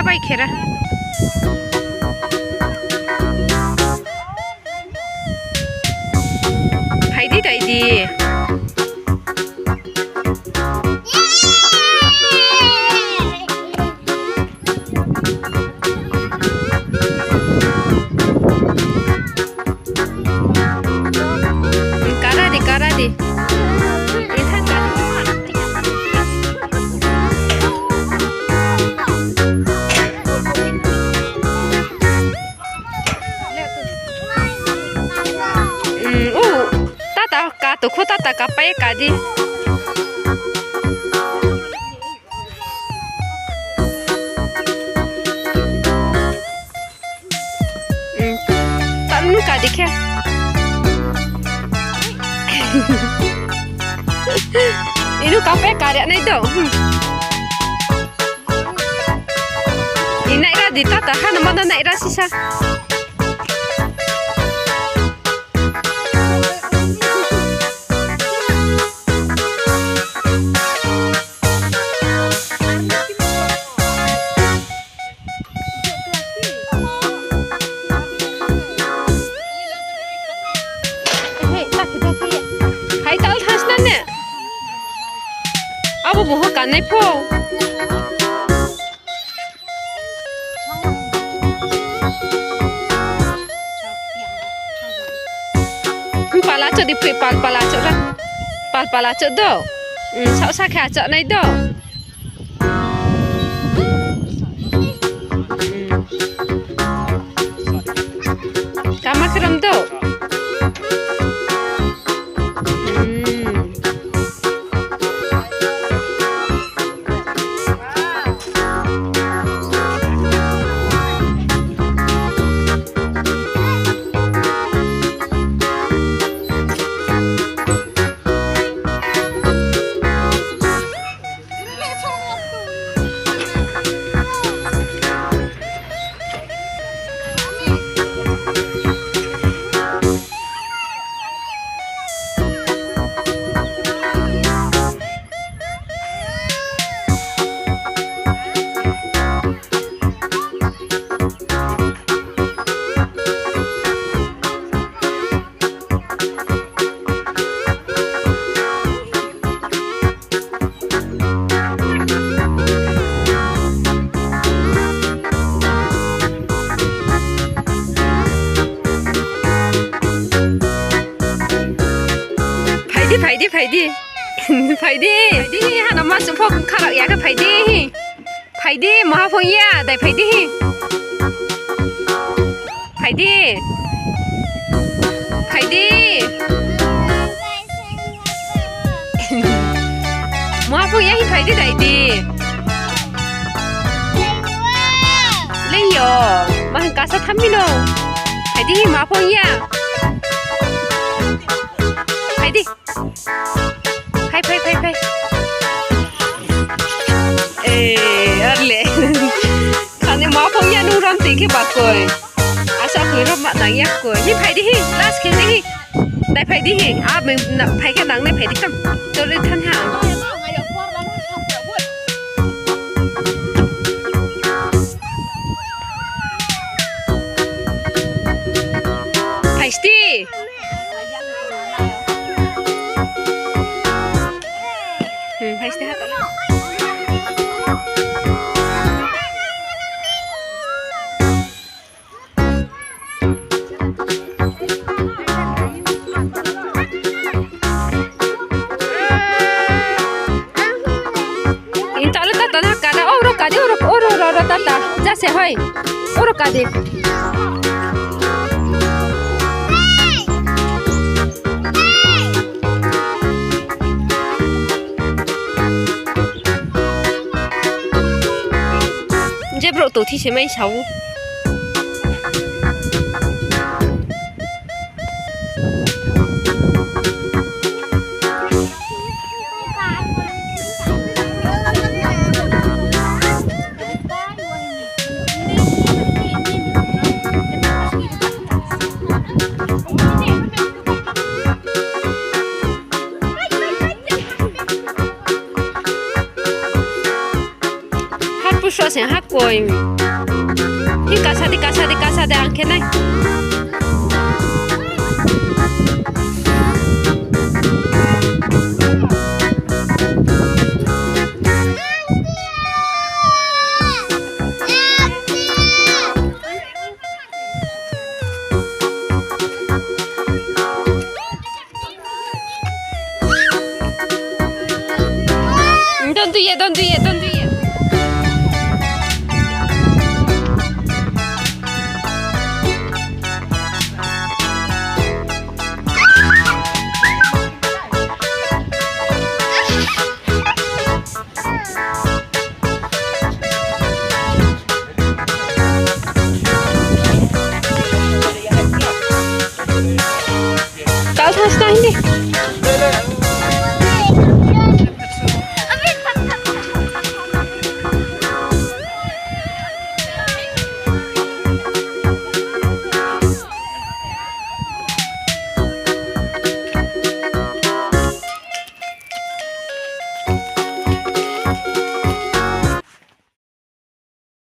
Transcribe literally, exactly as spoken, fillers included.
Bai khera. Phai di, dai di. Kara di, kara di. Itha kara. Hmm, u, tata ka tokhu, tata ka pai ka di. Hmm. Tanu ka di khe. Inu ka pe ka ri nai do. Hmm. I nai ra di tata ha no ma no nai ra sisa. Hai, tal thas na ne. Abo bung ho kanai pho. Pala cho di phui, pal pala cho ra. Pal pala cho do. Hmm, sao sa khe acha nai do. Tama kherom do. Hmm. Phai di, phai di, phai di. Phai di. Phai di, ha no ma suh pho kharao ya khe phai di. Phai di, maha phung ya, dai phai di. Phai di. Phai di. Maha phung ya hi phai di dai di. Lei yo. Ma hing kasa thammi no. Phai di hi maha phung ya. Phai di. Phai, phai, phai, phai. E, ar le. Khani ma phong ya nung ram tui khe ba koi. Asa koi ram ma nang ya koi. Hi phai di hi, last khe di hi. Dai phai di hi. A beng na phai khe nang nai phai di tam. Tor di than ha. Phai sti. Hmm, phai sti ha ta. Inta le tata na kada, oro kadi, oro, oro, oro, oro tata. Jase hoi. Oro kadi. Je brouh tongthi se mai sa ou. Harpu Sroh se ha koi. Hi kasa di, kasa di, kasa di, ang khe nai. Don dui ye, don dui ye, don